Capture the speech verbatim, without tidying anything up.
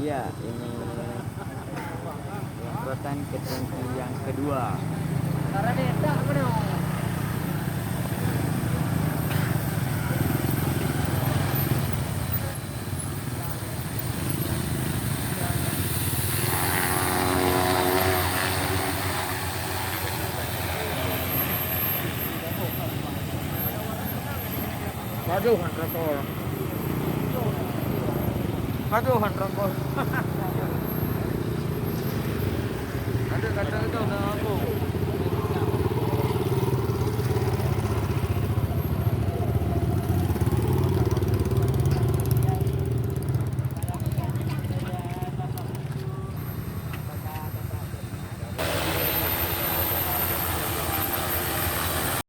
Ya, ini penyemprotan ke tangki yang kedua. Paduh han rokok. Paduh han rokok. Ada kata itu dah apa?